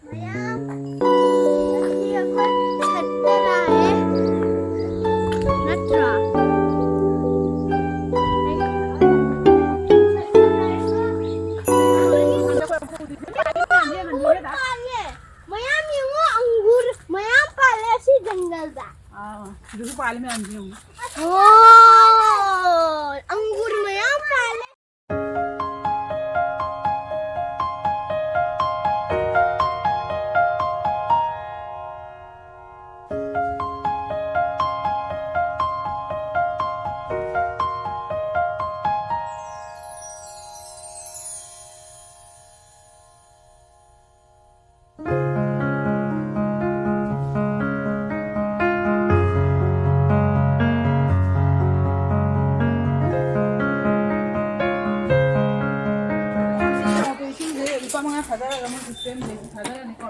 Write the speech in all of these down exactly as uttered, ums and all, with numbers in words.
ꯃꯌꯥꯝ, ꯉꯁꯤ ꯑꯩꯈꯣꯏ ꯁꯠꯇ ꯂꯥꯛꯑꯦ꯫ ꯅꯠꯇ꯭ꯔꯣ? ꯃꯌꯥꯝ ꯌꯦꯡꯉꯣ, ꯑꯪꯒꯨꯔ ꯃꯌꯥꯝ ꯄꯥꯜꯂꯦ ꯑꯁꯤ ꯖꯪꯒꯜꯗ꯫ ꯑꯥ, ꯁꯤꯗꯁꯨ ꯄꯥꯜꯂꯦ ꯃꯌꯥꯝꯁꯦ ꯌꯦꯡꯉꯣ꯫ ꯑꯣ, ꯑꯪꯒꯨꯔ ꯃꯌꯥꯝ ꯄꯥꯜꯂꯦ꯫ ꯏꯁꯤꯡꯁꯦ ꯂꯨꯄꯥ ꯃꯉꯥ ꯊꯥꯗꯔꯒ ꯃꯣꯏ ꯁꯤꯁꯇꯦꯝꯁꯦ ꯊꯥꯗꯔꯅꯤꯀꯣ꯫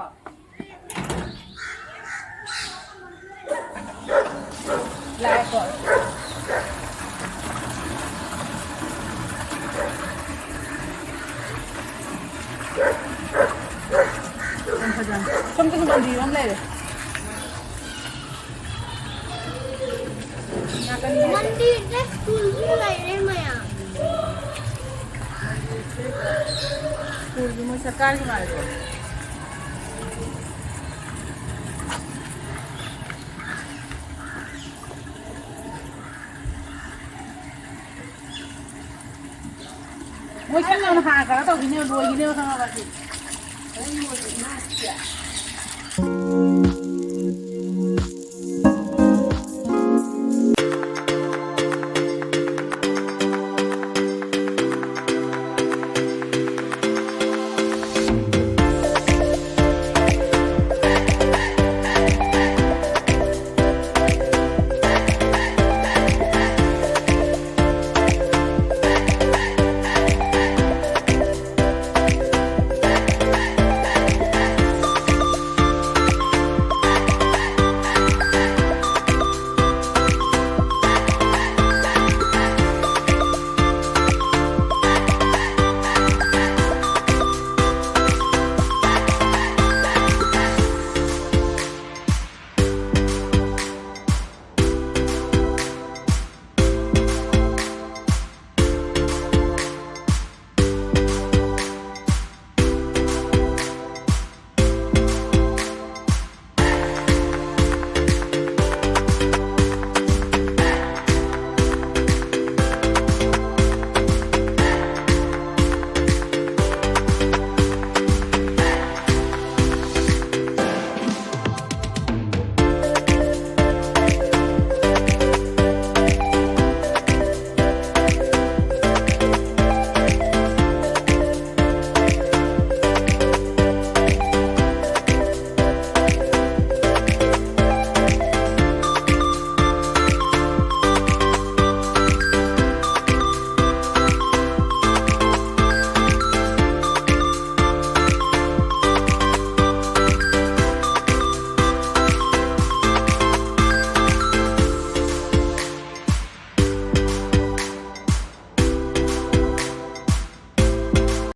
ꯂꯥꯛꯑꯦꯀꯣ꯫ ꯌꯥꯝ ꯐꯖꯅ꯫ ꯁꯣꯝꯗꯁꯨ ꯃꯟꯗꯤꯔ ꯑꯃ ꯂꯩꯔꯦ꯫ ꯅꯥꯀꯟꯗ ꯃꯟꯗꯤꯔꯗ ꯁ꯭ꯀꯨꯜꯁꯨ ꯂꯩꯔꯦ ꯃꯌꯥꯝ꯫ ꯁ꯭ꯀꯨꯜꯁꯨ ꯃꯣꯏ ꯁꯔꯀꯥꯔꯒꯤ ꯃꯥꯜꯂꯦꯀꯣ꯫ ꯃꯣꯏ ꯀꯟꯅ ꯍꯥꯟꯅ ꯀꯩꯅꯣ ꯇꯧꯈꯤꯅꯦꯕ, ꯂꯣꯏꯈꯤꯅꯦꯕ, ꯈꯪꯉꯕ ꯁꯤ?